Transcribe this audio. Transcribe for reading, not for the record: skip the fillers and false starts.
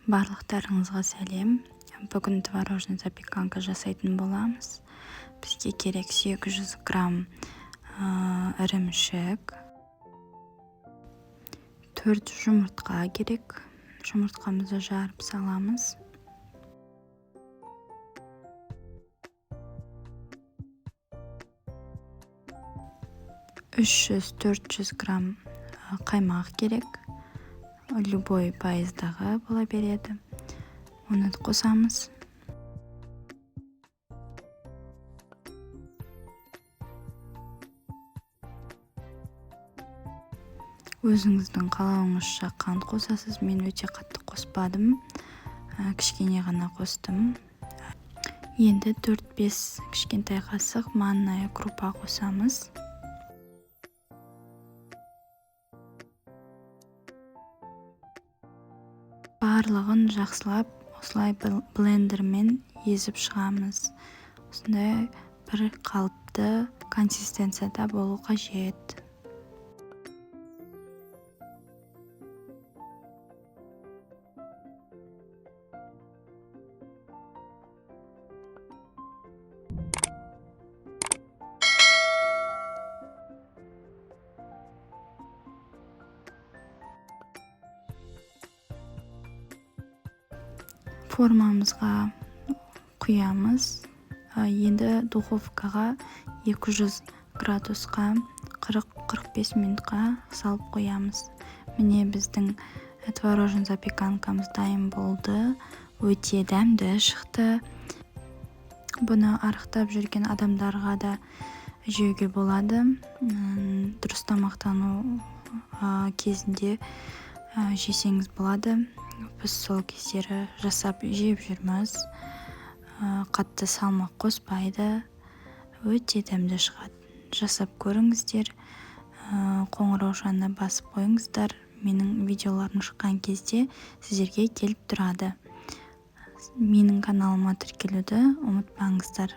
Барлықтарыңызға сәлем! Бүгін творожный запеканка жасайтын боламыз. Бізге керек 800 грамм ірімшік, 4 жұмыртқа керек. Жұмыртқамызды жарып саламыз. 300-400 грамм қаймақ керек. Любой пайыздағы бола береді. Оны қосамыз. Өзіңіздің қалауыңызша қант қосасыз. Мен өте қатты қоспадым, кішкене ғана қостым. Енді 4-5 кішкентай қасық манная крупа қосамыз. Барлығын жақсылап осылай блендермен езіп шығамыз. Осындай бір қалыпты консистенцияда болу қажет. Формамызға құямыз. Енді духовкаға 200 градусқа 40-45 минутқа салып қоямыз. Міне, біздің творожный запеканкамыз дайын болды. Өте дәмді шықты. Бұны арықтап жүрген адамдарға да жеуге болады. Дұрыс тамақтану кезінде жесеңіз болады. Біз сол кездері жасап жеп жүрміз. Қатты салмақ қоспайды, өте дәмді шығады. Жасап көріңіздер. Қоңыраушаны басып қойыңыздар, менің видеоларым шыққан кезде сіздерге келіп тұрады. Менің каналыма тіркелуді ұмытпаңыздар.